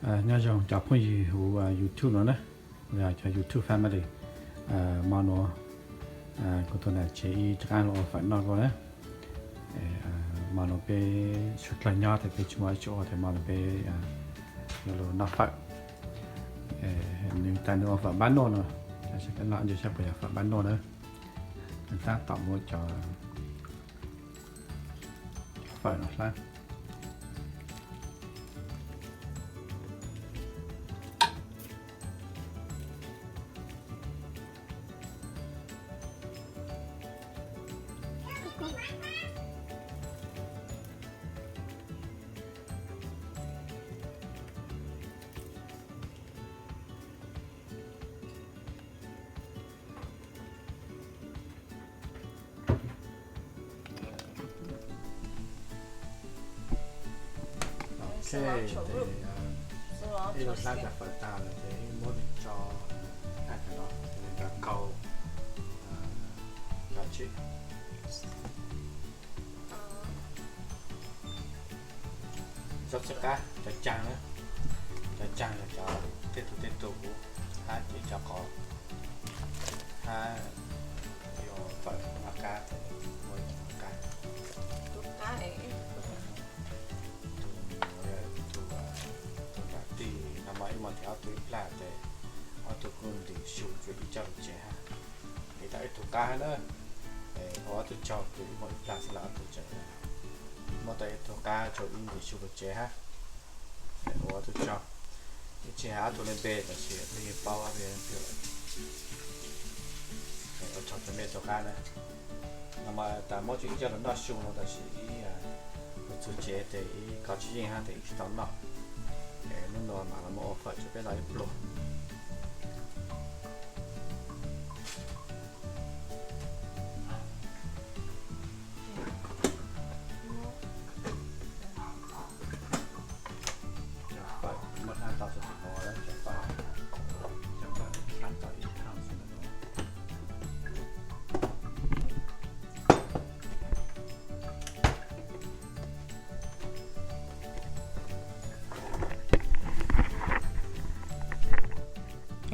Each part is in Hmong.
Nyob zoo cov phooj ywg huv YouTube no na, cov YouTube family, hmo nuav kuv tuaj nram tsev ib rov qaab lug ua fawm noj kua na. Hmo nuav peb suav dlawg nyob tes peb tsi muaj dlaab tsi ua tes hmo nuav peb yuav lug noj fawm. Nwg tas nwg ua fawm npab nuj no, noj ntsis saib puas yog fawm npab nuj na. Nwg tab tom muab cov fawm no hlab. Ok, tes ib lub hlab cov fawm tag lawm ces muab nws tso tag cov no, nws rov kaus cov tsi. Txhib qab cov caag na, cov caag yog cov tej tug tej tug huv, hab ces cov qos hab yuav fawm noj qab tes muab noj qab. Tug nram tij no mas ib hmo tes ob tug ib plag tes ob tug kuj ntim su rua ib coj lug tsev hab. Ntim tau ib tug qab hab na, ua ob tug tsaug kws ib hmo ib plag xwb los ob tug tseem muab tau ib tug qab rua ib ntim su lug tsev hab. Ua ob tug tsaug, ib tsi has ob tug le npe tab sis peb yeej paub peb pw lawm. Ua tsaug rua mej tug qab na. No mas tas muab rua ib coj lug noj su no tab sis ib lug txug tsev tes ib kov tsis yeej hab tes ib tsis tau noj. Es hnub no mam los muab ua fawm rua peb noj ib pluag. Cov fawm muab hlab tau txug tim nuav, cov fawm, cov fawm hlab tau ib thaj xwb ntawm nuav.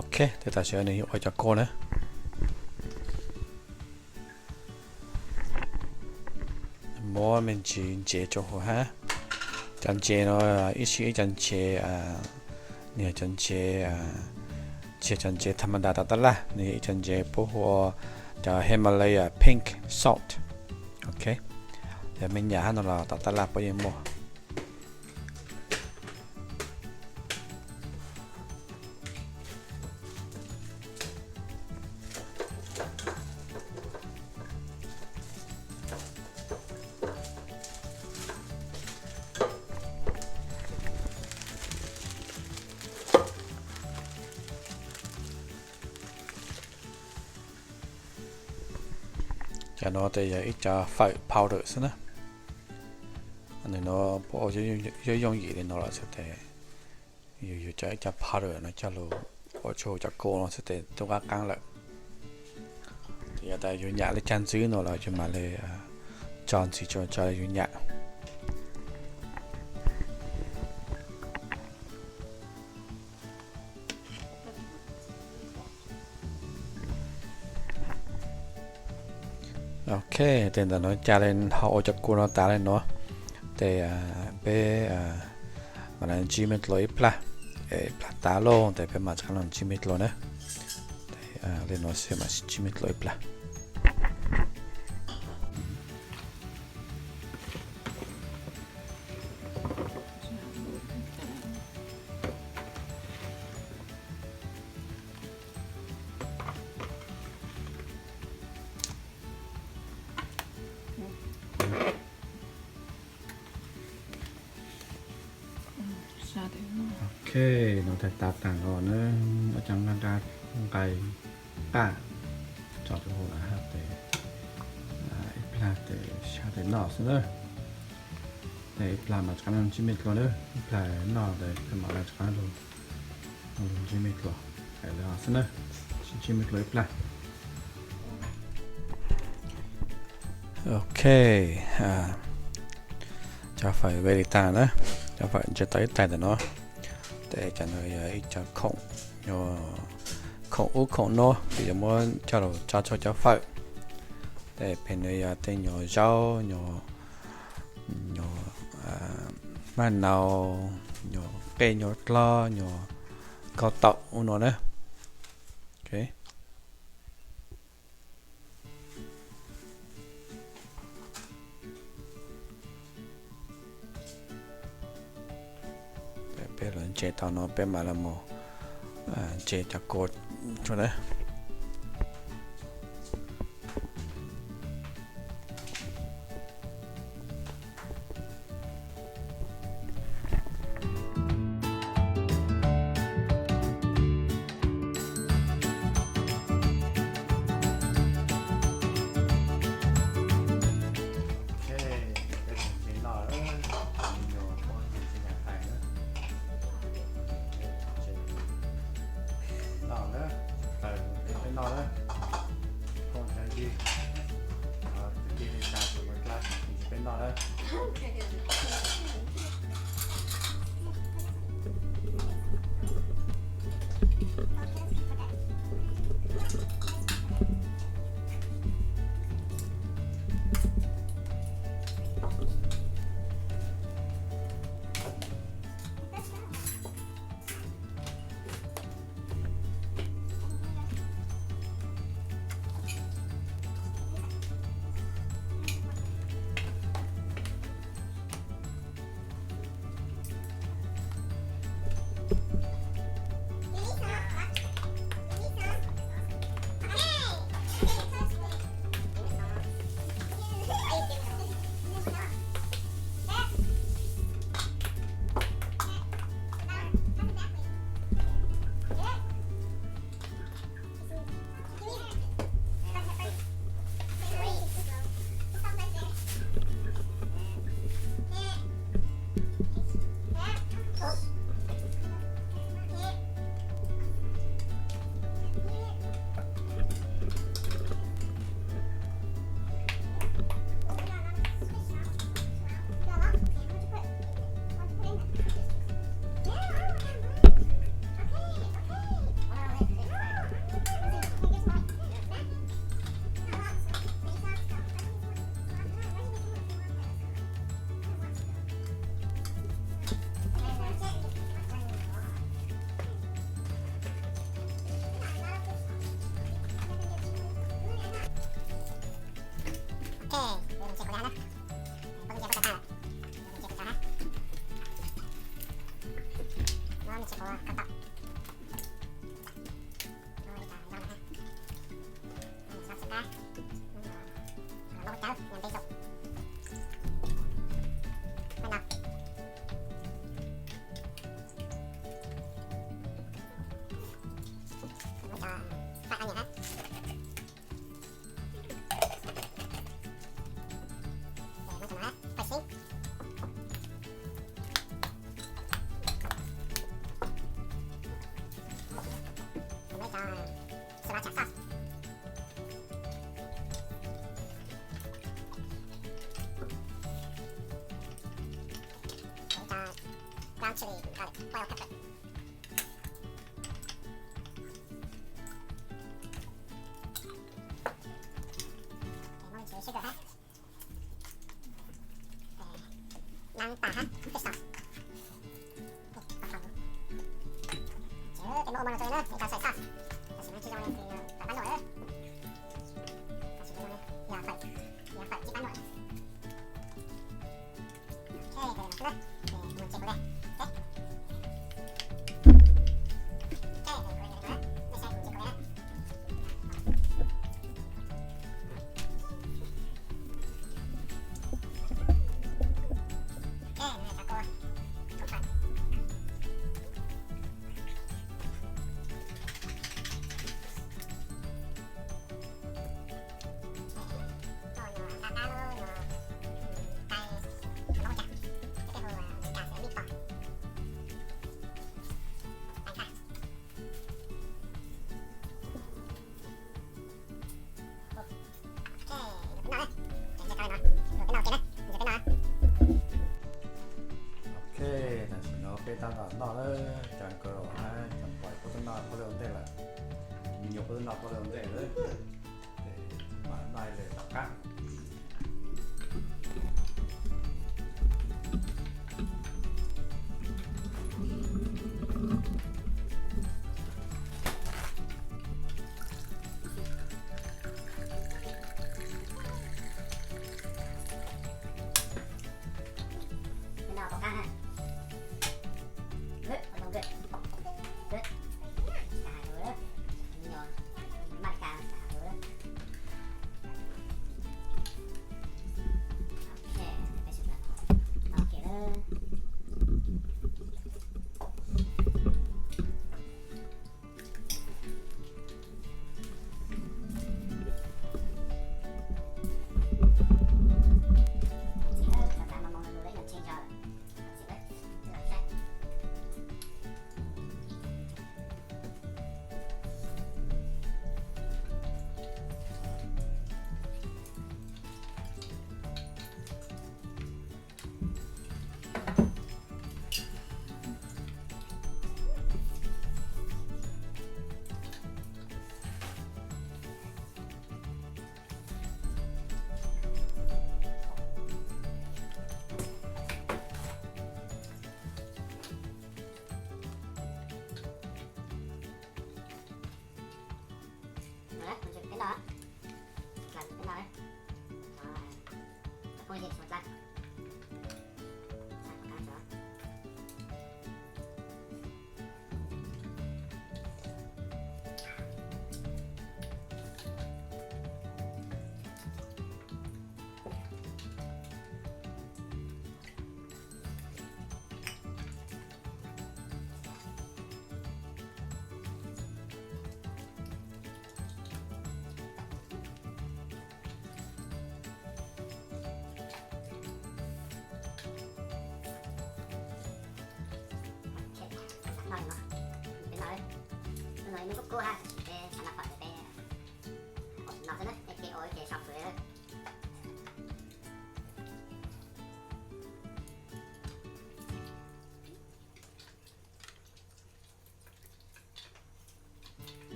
Ok, tes tam sim no nwg yuav ua cov kua na. Muab me ntsis ntsev rua huv hab. Cov ntsev no ib tsi ib cov ntsev, nwg yog cov ntsev, tsi yog cov ntsev tha ma da tom tab laj, nwg yog ib cov ntsev puab hu ua cov Himalaya pink salt. Ok, yog mej nyam hab no los tom tab laj puab yeej muaj. Cov nuav tes yog ib cov fawm powder xwb na. Nwg nuav puab ua yooj yim li no lawm xwb tes yug yug cov ib cov powder no coj lug ua tsua cov kua no xwb tes tub qaab qaab lawm. Tes yog tas yug nyam le caag ntxiv no los yug mam le tso ntxiv tsua tso le yug nyam. Ok, tes ntawm nuav ca le ho ua cov kua no tas le nuav, tes peb mam le ntsib mej dlua ib plag, ib plag tas lawm tes peb mam rov qab los ntsib mej dlua na. Le nuav xwb mam ntsib mej dlua ib plag. Ok, nuav tas taag los na, cov nqaij qaj tso rua huv lawm hab tes ib plag tes sab tes noj xwb na. Tes ib plag mam rov qab ntsib mej dlua na, ib plag noj tes peb mam rov qab lug ntsib mej dlua. Hais le xwb na, sib ntsib mej dlua ib plag. Ok, cov fawm ready taag na, cov fawm ntse tau ib taig ntawm nuav. Tej cov no yog ib cov khoom, khoom ub khoom no ces yuav muab coj los tso tsau cov fawm. Tej pem no yog tej nyuag zaub, nyuag maj nau, nyuag qej nyuag dlob, nyuag kaug taum ub no na. Peb los ntses tau no peb mam los mus ntses cov kua tso na. Brown chili garlic, bell pepper. Muab sugar hab. Nab tas hab fish sauce. Ces muab ua mov no rau na, es tau soy sauce. Tam sim no tsis zoo li, pab nuam lawm. Tam sim no yog fawm, yog fawm tsis pab nuam. Tab tom noj lawm, cov nkawd hab cov pos puab twb noj pob lawj ua ntej lawm, me nyuam puab twb noj pob lawj ua ntej lawm, ces mam noj ib lwm tom qab. Noj li no, peb noj, noj li no kub kub hab, peb xav noj pom ces peb noj xwb na, ib ce ua ib ce so fwv li lawm.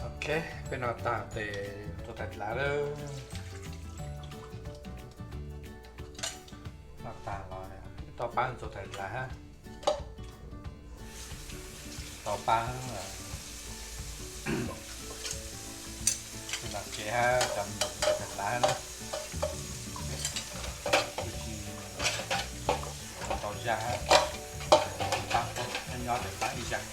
Ok, peb noj tag tes tso tais dlav lawm. Noj tag los tau paab tso tais dlav hab. Tau paab nam tsev hab cov me nyuam tso tais dlav hab na. Tsis tau zag hab, paab nyob nyob tes paab ib zag.